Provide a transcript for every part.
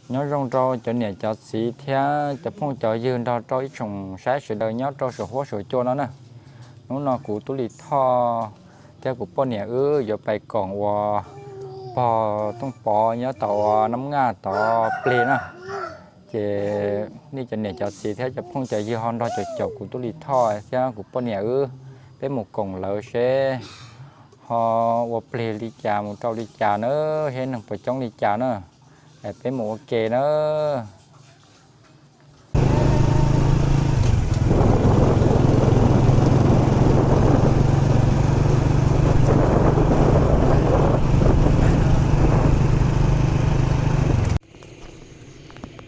Nyob zoo rau cov niam cov txiv thiab cov phooj cov ywg nrog rau ib tsoom saib sawv daws nyob rau saum huab saum cua no na. Hnub no kuv Tub Lis Thoj thiab kuv poj niam wb yuav pais koom ua pog Tooj Pov nyob tom Nab Ngaj tod plig na. Ces nej cov niam cov txiv thiab cov phooj cov ywg ho nrog caum caum kuv Tub Lis Thoj thiab kuv poj niam wb, peb mus koom lawv seb ho ua plig li cas mus rau li cas na, seb neeg puas coob li cas na. Peb mus ua ke na.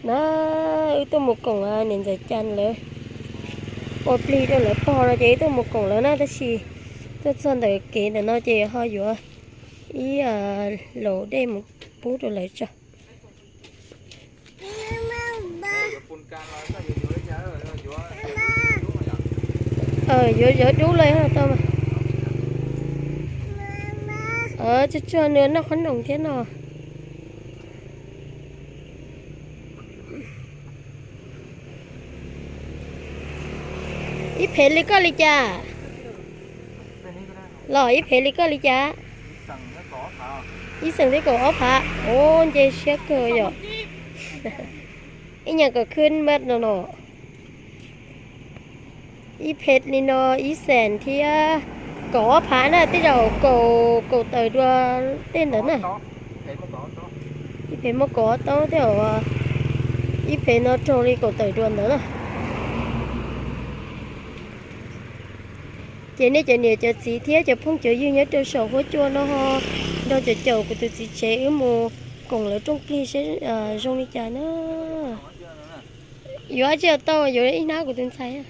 Na, wb tuaj mus koom niam ntxawm Cas lawv ua plig rau lawv pog no ces wb tuaj mus koom lawv na, tab sis tuaj txog ntawm kev ntawm no ces ho yuav ib laus dej mus pub rau lawv tso. Yuav, yuav dub los tau mas. Tsuag tsuag nws noj qhob noom thiab no. Ib phev li koj li cas? Los ib phev li koj li cas? Ib xeem thiab kaum ob phav. Ua nce siab kawg yom. Ib nyuag kom khwb npaj no no. Ib phev li no ib xeem thiab kaum ob phav na, tej zaum kaum, kaum tawm dua tej ntawd na. Ib phev muaj kaum ob tauv tej zaum ib phev no raug li kaum tawm dua ntawd na. Ces nej cov niam cov txiv thiab cov phooj cov ywg nyob rau saum huab cua no ho nrog caum caum kuv tus txiv tsev wb mus koom lawv rooj plig seb zoo li cas na. Yuav tsis tau, yuav ib hnab kuv tus ntxhais.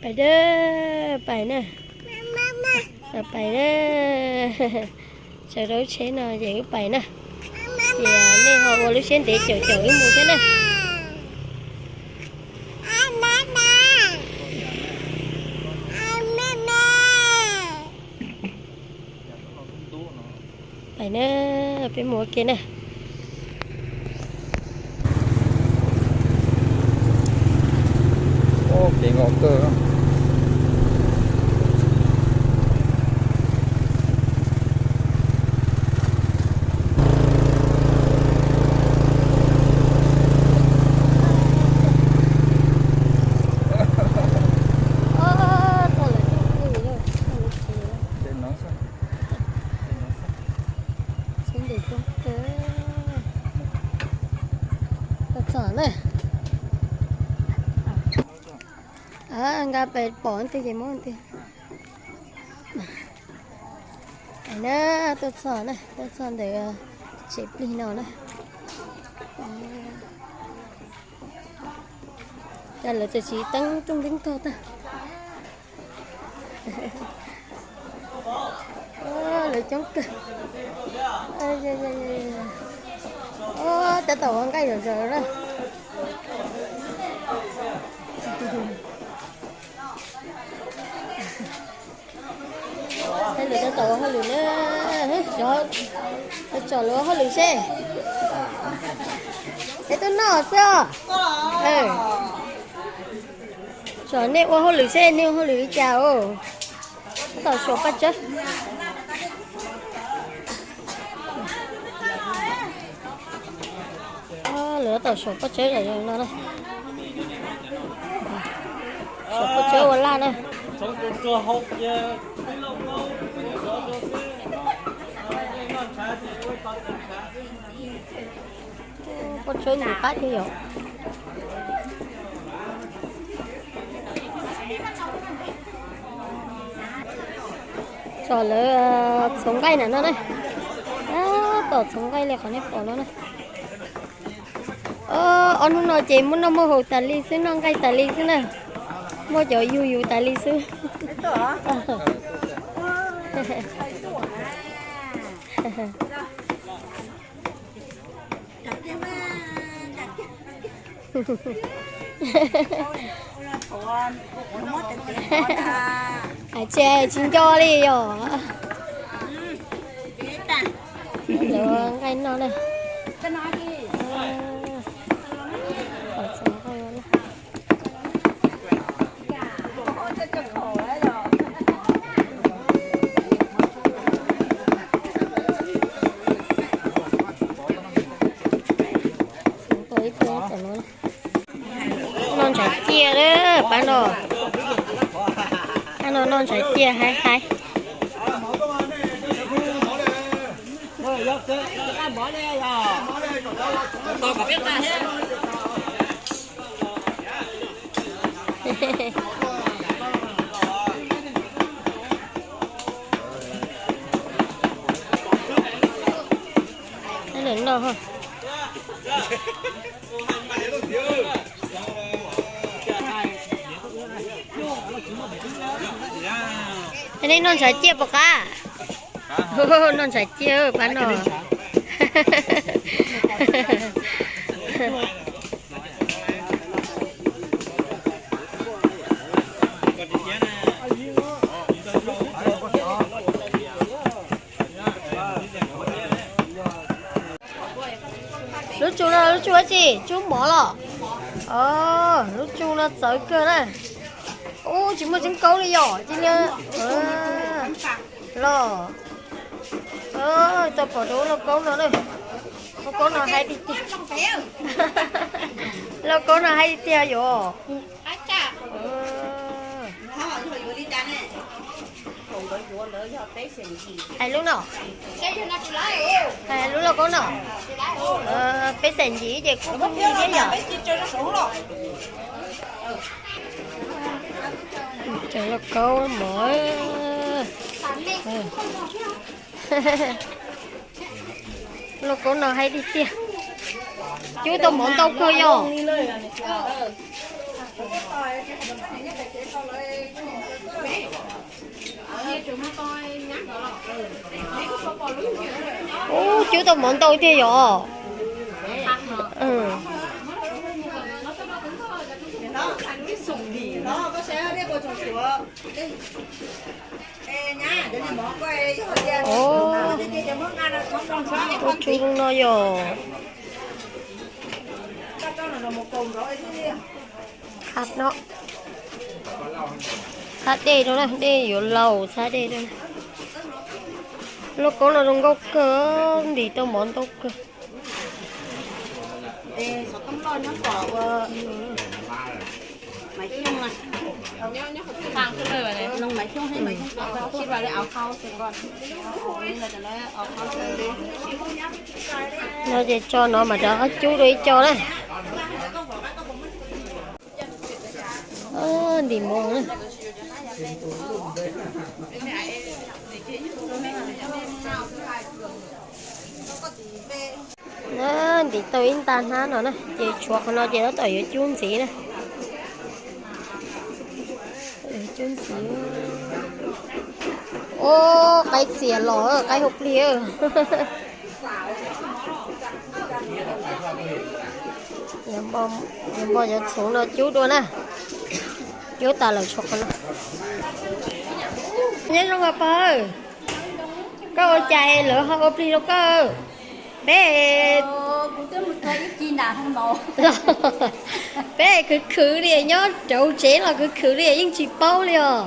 Pais dab, pais na. Pais na. Sawv rau tsheb no ces wb pais na. Ces nej ho ua lub siab ntev caum caum wb mus thiab na. Pais na, peb mus ua ke na. Kev nkos kawg. Txog na. Nqa pais pom twg ces muab twg. Na, tuaj txog na, tuaj txog ntawm tsev plig no na. Cas lawv txawm tsis teeb rooj teeb tog tag. Lawv coob kawg. Tab tom ua nqaij zom zaws na. Lawv tab tom ua hauj lwm na. Tsom lawv ua hauj lwm seb. Es tuaj noj xwb os. Tsom nej ua hauj lwm seb nej ua hauj lwm li cas os. Tab tom suam paj tsawb. Lawv tab tom suam paj tsawb zom zaws no na. Suam paj tsawb ua laj na. Paj tsawb ntxim qab tiag yom. Tsom lawv txhoov nqaij na no na. Tab tom txhoov nqaij li qhov nej pom no na. Ob hnub no ces muaj noj muaj haus tas li xwb, noj nqaij tas li xwb na. Muaj cov yug yus tas li xwb. Tab tom ua hauj lwm na. Tsis nco li yom. Nqaij no na. Noj ntshai ciaj lawm pab no. Pab no noj ntshai ciaj haib haib. Lawv noj. Nej noj ntshai ciaj puas qab? Noj ntshai ciaj pab no. Lub tsu no lub tsu dab tsi? Tsu mov los? Lub tsu no txawv kawg na. Ub, tsis muaj tseeb kaub li yom, cia li los. Tau pom rau lub lauj kaub no na. Lub kaub no haib tiag tiag. Lub kaub no haib tiag tiag yom. Hais lub no, hais lub lauj kaub no, peb xees ntsim ces kuj thiab yom. Cov lauj kaub mov. Lauj kaub no haib tiag tiag. Cub tau mov ntau kawg yom. Ub, cub tau mov ntau tiag yom. Tus tsu no yog qab no, qab dej rau na, dej yuav laus txhab dej rau. Lauj kaub no zoo nkauj kawg, ntim tau mov ntau kawg. No ces tso no mas rov qab cub dua ib co na. Ntim mov na. Ntim tau ib nta hnab no na, ces tshuav qhov no ces tab tom yuav cub ntxiv na. Cub ntxiv. Ub, qaib txias los, qaib hauv plig. Yuav npo cov txhuv no cub dua na. Cub tas lawm tshuav qhov no. Nyob zoo os pog, koj ua cas lawv ho ua plig rau koj? Peb, peb khwv khwv li, nyob rau tsev los khwv khwv li yeej tsis paub li os.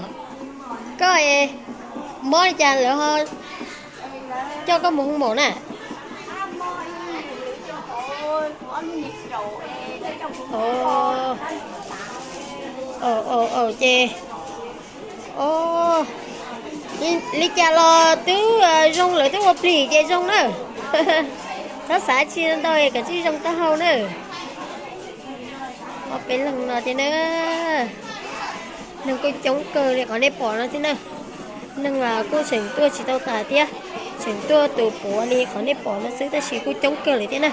Koj mob li cas lawv ho coj koj mus hoo maum na? Ces, li cas los twb zoo, lawv twb ua plig ces zoo na. Txhob xav tsis ntau, kav tsij zoo taub hau na. Ob peb leeg no thiab na. Neeg kuj coob kawg li qhov nej pom no thiab na. Neeg kuj tseem tuaj tsis tau tas thiab, tseem tuaj tus puav li qhov nej pom no xwb tab sis kuj coob kawg li thiab na.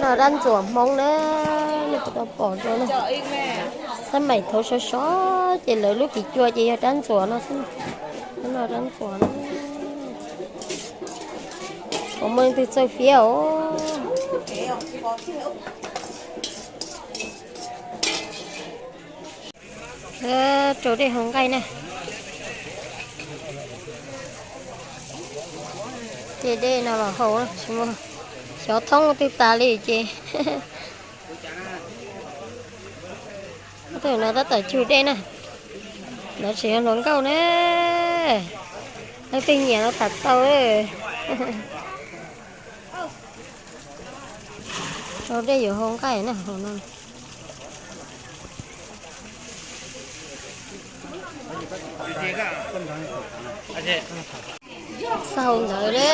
No dab ntxuam Hmoob na, nej puas tau pom dua na. Tab maim thaud sov sov ces lawv lub kis cua ces yog dab ntxuam no xwb. No dab ntxuam na. Puas muaj leej twg txawj fiab os? Rau dej hau nqaij na. Ces dej no los hau, tsis muaj, xyov thoob twg tas li ces. Tus no tab tom cug dej na. No tseem yog hluas nkauj na. Leej twg nyiam los tham tau. Rau dej yuav hau nqaij na, hauv no. Txaug ntawd na.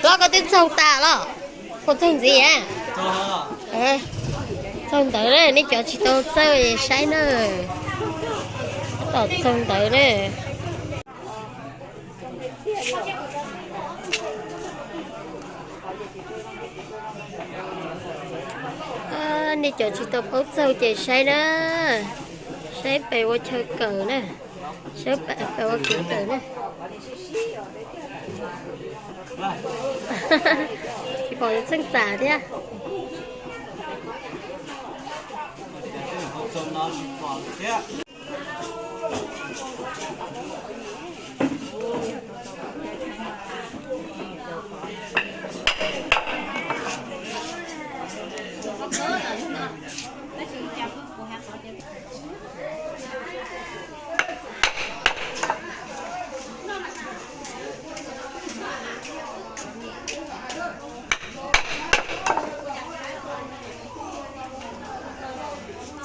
Hlob, koj twb txaug tas los? Puas txaug ntxiv a? Txaug ntawd na, nej cov tsis tau txawj saib na. Tab tom txaug ntawd na. Nej cov tsis tau paub txaug ces saib na, saib pem ua chaw kawm na, saib pem ua kev kawm na. Tsis pom yuav txheej txam thiab.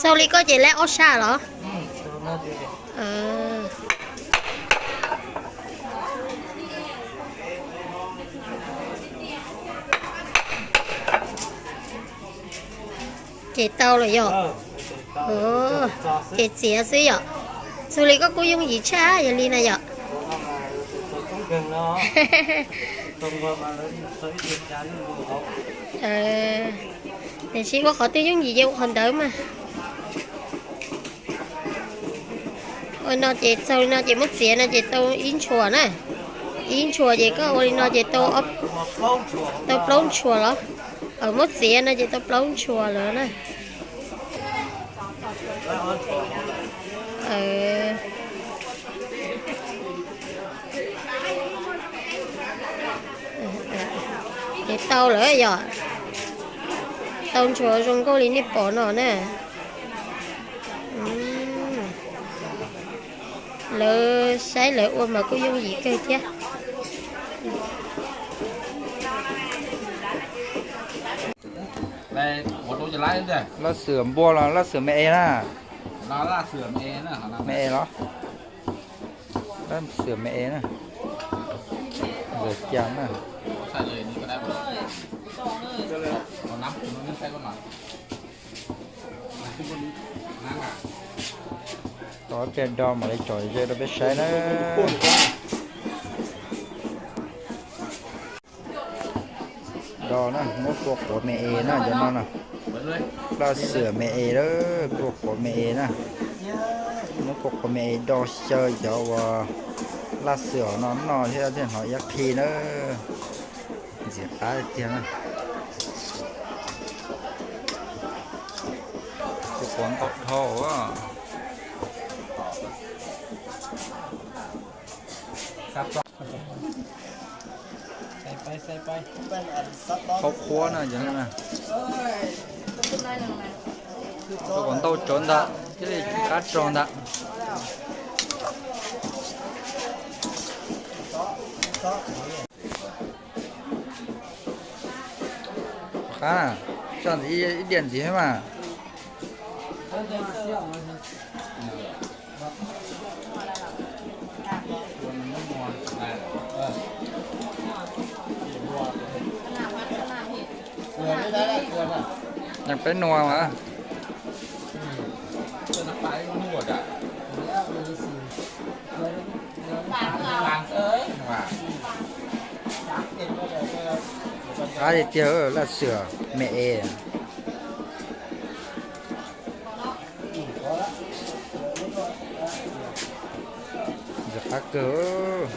Txaug li koj ces lab ob sab los? Ces tau lawm yom? Ces txiav xwb yom? Txug li koj kuj yooj yim tshaj yog li na yom? Tiam sis ua qhov twg yooj yim ces ua qhov ntawd mas. Ua no ces txaug li no ces muab txiav no ces tau ib ntshuas na. Ib ntshuas ces koj ua li no ces tau plaub ntshuas los? Muab txiav no ces tau plaub ntshuas lawm na. Ces tau lawm yom? Tau ntshuas zoo nkauj li nej pom no na. Lawv saib lawv ua mas kuj yooj yim kawg thiab. Laj xwm npua los laj xwm me es na? Me es los? Laj xwm me es na. Ntxawm cas na. Tos ib pliag do mam li tsom ze rau peb saib na. Do na, muab kua quav me es na cov no na. Laj xwm me es lawm, kua quav me es na. Muab kua quav me es do xyaw cov uas laj xwm no noj thiab thiaj hnov iab qhi na. Ntxim qab tiag na. Kua quav ntau dhau. Qhov qhuav na, kua quav ntau tsawv ntag thiaj li qab tsawv ntag. Qab, tso ntxiv ib diav ntxiv thiab mas. Yeej peb nua mas. Qab tiag tiag, laj xwm me es. Ntxim qab kawg.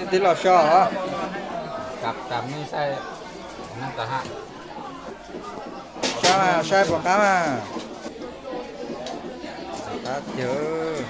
Tib los so, saib mas, saib puas qab mas. Qab tiag.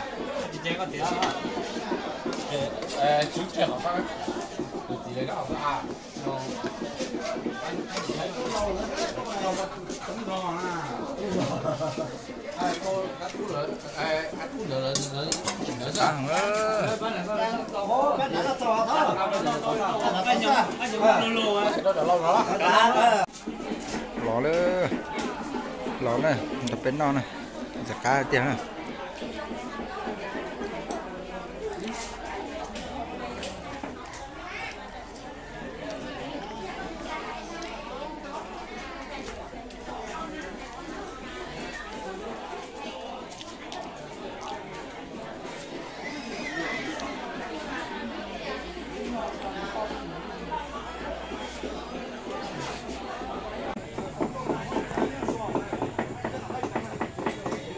Los lawm, los na, nrog peb noj na. Ntxim qab tiag na.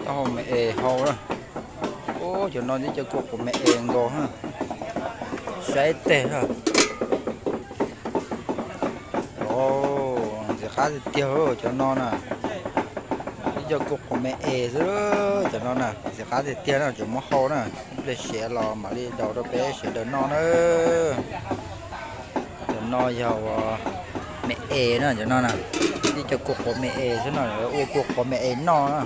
Taub hau me es hau na. Ub, cov no tib co kua quav me es nkaus na. Saib teg na. Os, ntxim qab tiag tiag cov no na. Tib co kua quav me es xwb cov no na, ntxim qab tiag tiag na, tseem muab hau na. Ib pliag siav los mam li daus rau peb sawv daws noj na. Cov no yog me es na, cov no na. Tib co kua quav me es xwb no, ua kua quav me es noj na.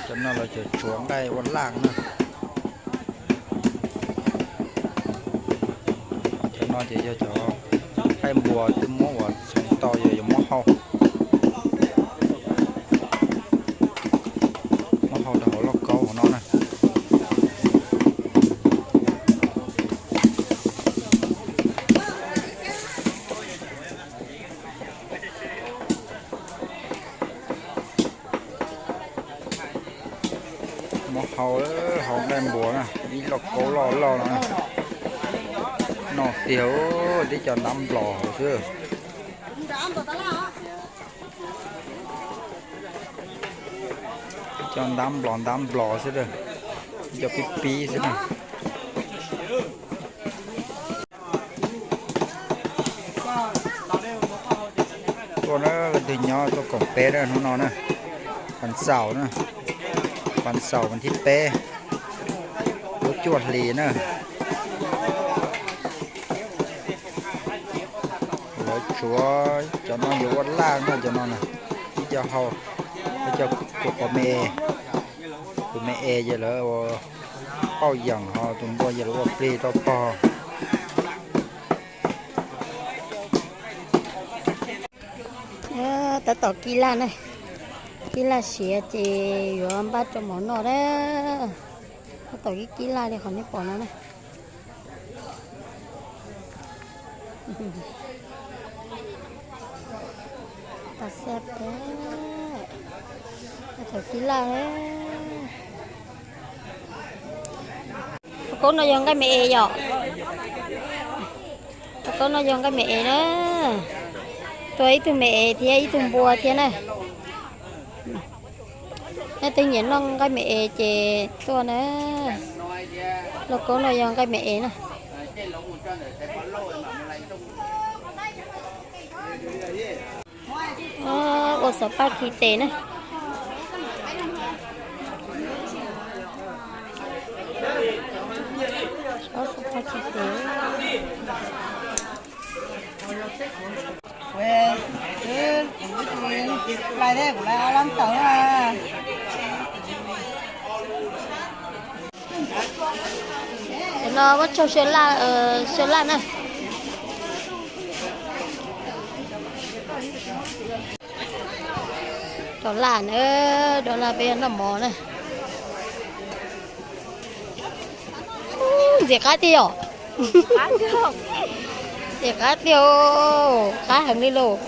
Cov no los cov tsuav nqaij ua laj na. Cov no ces yog cov nqaij npua twb muab ua txhoov tau, yog yuav muab hau, muab hau rau hauv lauj kaub hauv no na. Muab hau, hau nqaij npua na, ib lauj kaub loj loj no. Noj tiag, tib co ntab nplos hauv xwb. Tib co ntab nplos ntab nplos xwb, tib co pib pib xwb na. Tuaj na, leej twg nyob tuaj koom peb na hnub no na, pas xaum na, pas xaum vas thib peb lub cuaj hlis na. Lawv tsuav cov no yuav ua laj na, cov no na, ib co hau, ib co kua quav me, tus me es ces lawv ua pauj yeem, ho tus npua ces lawv ua plig rau pog. Tab tom kib laj na, kib laj siav ces yuav npaj rau mov noj na. Tab tom kib kib laj li qhov nej pom no na. Tau xab pem, tab tom kib laj na. Lauj kaub no yog nqaij me es yom? Lauj kaub no yog nqaij me es na. Tuaj ib tug me es thiab ib tug npua thiab na. Nej twb nyiam noj nqaij me es ces tuaj na. Lauj kaub no yog nqaij me es na. Ua xov paj khi tes na. Xov paj khi tes. Lais, kuv lais ob lab tawv na. Cov no muab tsau xyaw laj, xyaw laj na. Rau laj na, rau laj peb yuav noj mov na. Ntxim qab tiag yom? Ntxim qab tiag, qab heev li lauj.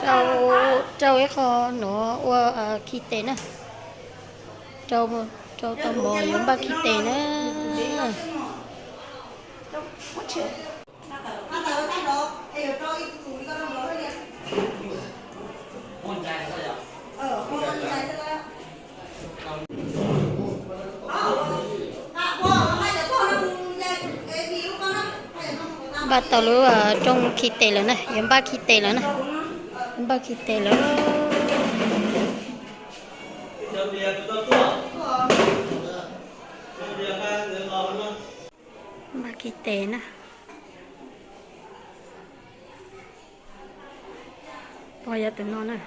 Rau, rau ib qho no ua khi tes na. Rau, rau tau mov yuav npaj khi tes na. Npaj tau lub rooj khi tes lawm na, yuav npaj khi tes lawm na. Npaj khi tes lawm. Npaj khi tes na. Pog yog tus no na.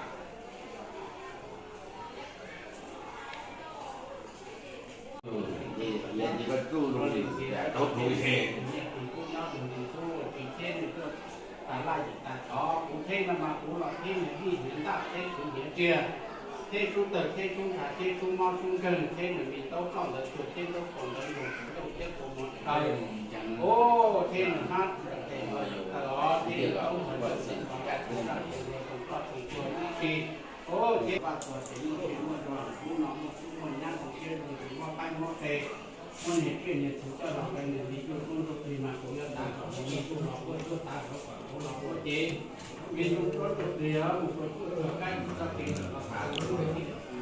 Theb no mas kuv los theb nws ib hniav ntaj, theb kuv hniav tsiag, theb sub tawg, theb sub ntsha, theb sub mob sub nkeeg, theb nws me ntaub ploj ntawd tuag, theb ntaub kaus ntawd nkaug, ntaub thiab kaus mom taw, o, theb nws hab tes no yog taw os, theb nws taub hau ntawd tsis tau ploj tsis tuag ib txhis, o, theb vaj txog ces muaj zej muaj zos, muaj noj muaj tub muaj nyab, muaj siab zoo, muaj qaib muaj qe, muaj niag tsiaj niag txhu coj los rau nws li cuaj tub ntuj plig mas kuv yuav tav kom nws li cuaj los kuaj cuaj, tav kom kuv los kuaj ces me tub tuab tug plig mus kuaj cuaj tug kab ib txoj kev kom los tav kuv,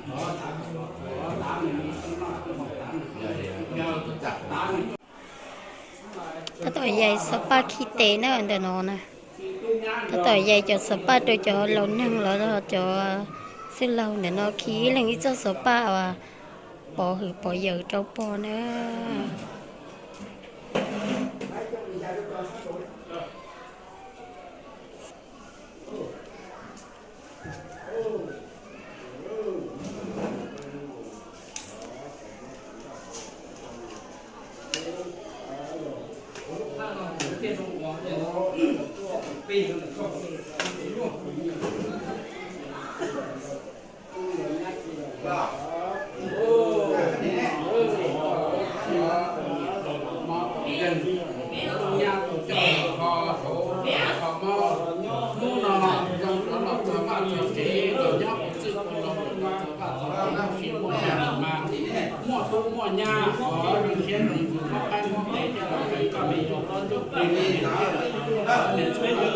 los tav kom los kuaj, tav nws li cuaj noj cuaj haus, tav nws cuaj ncaws, tav nws Tab tom yais xov paj khi tes na ntawm no na. Tab tom yais cov xov paj rau cov laus neeg los cov xwb laug ntawm no khi ib leeg ib txoj xov paj uas pov hwm pov yawm rau pog na. Hnub no zoo rov los txog vaj txog tsev los nyob ua txwj ua laug los txog vaj txog tsev, tab sis muaj sia mas muaj tub muaj nyab, zoo siab zoo ntsws, muaj qaib muaj qe thiaj los kawm koj me tub tuab tug plig, niam txiv txhua tus,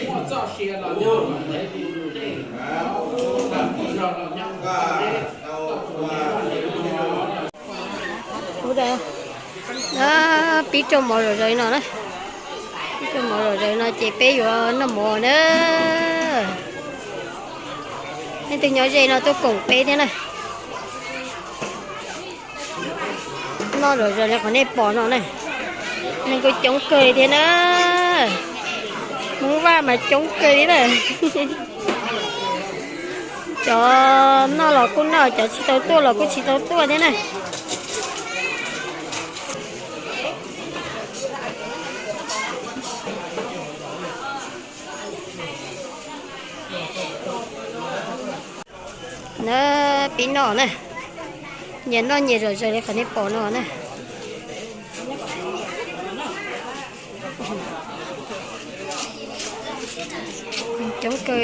muaj txoj sia los nyob kom ntev li tej, muaj zog los nyob kom tau deb, txoj tus niam txoj tus no. Ub, pib rau mov zom zaws li no na. Pib rau mov zom zaws li no ces peb yuav noj mov na. Leej twg nyob ze no tuaj koom peb thiab na. Noj zom zaws li qhov nej pom no na. Neeg kuj coob kawg li thiab na. Hmoob Vaj mas coob kawg li na. Cov noj los kuj noj, cov tsis tau tuaj los kuj tsis tau tuaj thiab na. Na, pib noj na. Nyias noj nyias zom zaws li qhov nej pom no na. Coob kawg.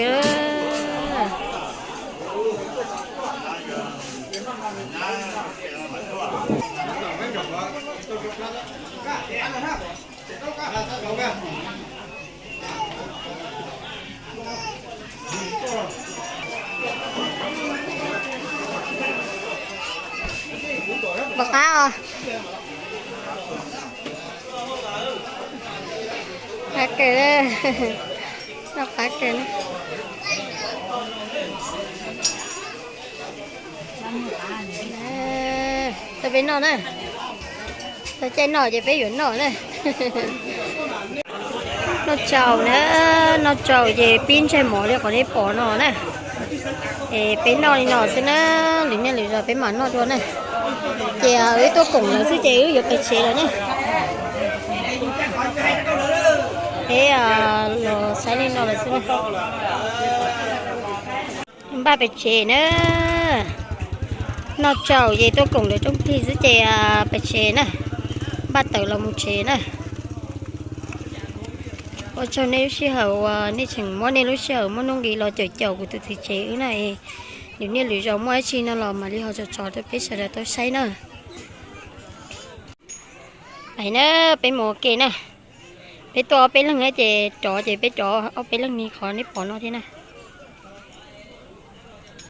Pom qab os. Qab kawg, noj qab kawg. Tau peb noj na. Tau caij noj ces peb yuav noj na. Noj tsaus na, noj tsaus ces pib ntseg mov li qhov nej pom no na. Es peb noj li no xwb na, lwm niaj lwm zaus peb mam noj dua na. Ces wb tuaj koom lawv xwb ces wb yuav pais tsev lawm na. Peb los saib li no lawm xwb na. Npaj pem tsev na, noj tsaus ces tuaj koom lawv rooj plig xwb ces pem tsev na, npaj tawm los mus tsev na. Ua tsaug nej lub sij hawm uas nej tseem muab nej lub sij hawm muaj nuj nqis los caum caum kuv tus txiv tsev wb na. Lwm niaj lwm zaus muaj dab tsi no los mam li ho tso tso rau peb sawv daws tau saib na. Pais na, peb mus ua ke na. Peb tuaj ob peb leeg na ces rov ces peb rov ob peb leeg li qhov nej pom no thiab na.